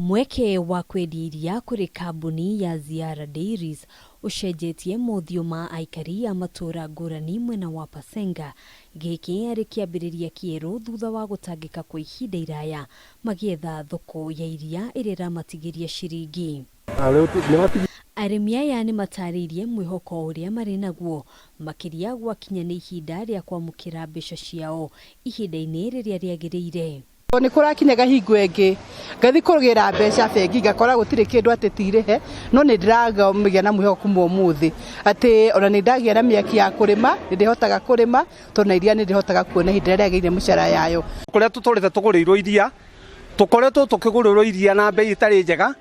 Mweke wa kwendia iria kũrĩ kambuni ya Ziara Dairies ũcenjetie mothiũ ma aikari a matũũra ngũrani mwena wa Pasenga. Gĩkĩ arĩ kĩambĩrĩria kĩerũ thutha wa gũtangĩka kwa ihinda iraya magĩetha thoko ya iria ĩrĩa ĩramatigĩria ciringi. Arĩmi aya nĩ matarĩirie mwĩhoko ũrĩa marĩ naguo makĩria gwakinya nĩ ihinda rĩa kwamũkĩra mbeca ciao ihinda-inĩ rĩrĩa rĩagĩrĩire. Nĩ kũrakinyaga hingo ĩngĩ ngathi kũgĩra mbeca bengi ngakora gũtirĩ kĩndũ atĩ tirĩhe, no nĩ ndĩragĩa na mwĩhoko kuma ũmũthĩ atĩ ona nĩ ndagĩa na mĩaki ya kũrĩma, nĩ ndĩhotaga kũrĩma tondũ na iria nĩ ndĩhotaga kuona ihinda rĩrĩa rĩagĩrĩire mĩcara yayo. Kũrĩa tũtũrĩte tũgũrĩirwo iria, tũkoretwo tũkĩgũrĩrwo iria na mbei ĩtarĩ njega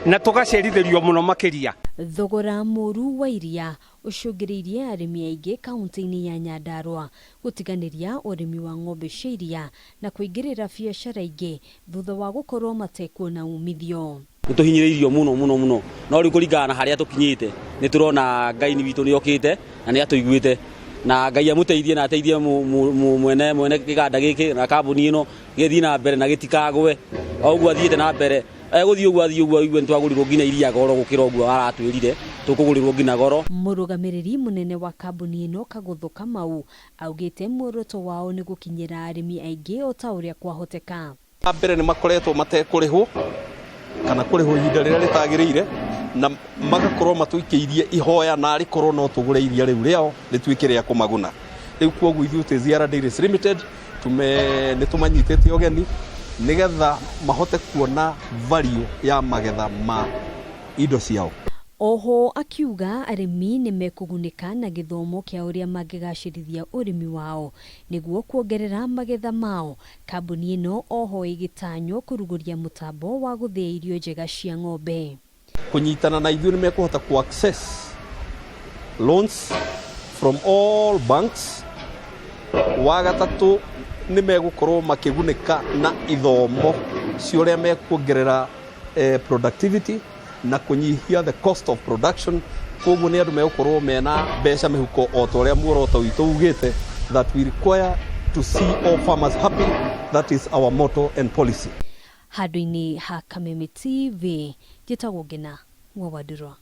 na tũgacerithĩrio mũno makĩria. Thogora mũũru wa iria ũcũngĩrĩirie arĩmi aingĩ kauntĩ-inĩ ya Nyandarua gũtiganĩria ũrĩmi wa ng'ombe cia iria na kũingĩrĩra biacara ingĩ thutha wa gũkorwo matekuona umithio. Nĩ tũhinyĩrĩirio mũno mũno mũno, no rĩu kũringana na harĩa tũkinyĩte nĩ tũrona Ngai witũ nĩ okĩte na nĩ atũiguĩte, na Ngai amũteithie na ateithie mwene mwene kĩganda gĩkĩ na kambuni ĩno gĩthiĩ na mbere na gĩtikagwe. O ũguo athiĩte na mbere, egũthiĩ ũguo athiĩ ũguo aigue nĩ twagũrirwo nginya iria goro gũkĩra ũguo aratwĩrire, tũkũgũrĩrwo nginya goro. Mũrũgamĩrĩri mũnene wa kambuni ĩno Kagũthũ Kamau augĩte muoroto wao nĩ gũkinyĩra arĩmi aingĩ o ta ũrĩa kwahoteka. Wa mbere nĩ makoretwo matekũrĩhwo kana kũrĩhwo ihinda rĩrĩa rĩtagĩrĩire, na magakorwo matũikĩirie ihoya narĩ korwo no tũgũre iria rĩu rĩao rĩtuĩke rĩa kũmaguna. Rĩu kwoguo ithuĩ twĩ Ziara Dairies Limited tume nĩ tũmanyitĩte ũgeni nĩgetha mahote kuona value ya magetha ma indo ciao. Oho akiuga arĩmi nĩ mekũgunĩka na gĩthomo kĩa ũrĩa mangĩgacĩrithia ũrĩmi wao nĩguo kuongerera magetha mao. Kambuni ĩno oho ĩgĩtanywo kũrugũria mũtambo wa gũthĩa irio njega cia ng'ombe. Kũnyitana na ithuĩ nĩ mekũhota ku access loans from all banks. Wa gatatũ nĩ megũkorwo makĩgunĩka na ithomo cia ũrĩa mekuongerera productivity na kũnyihia the cost of production. Koguo nĩ andũ megũkorwo mena mbeca mĩhuko o ta ũrĩa muoroto witũ ugĩte, that we require to see all farmers happy. That is our motto and policy. Handũ-inĩ ha Kameme TV, njĩtagwo Ngena wa Wandurwa.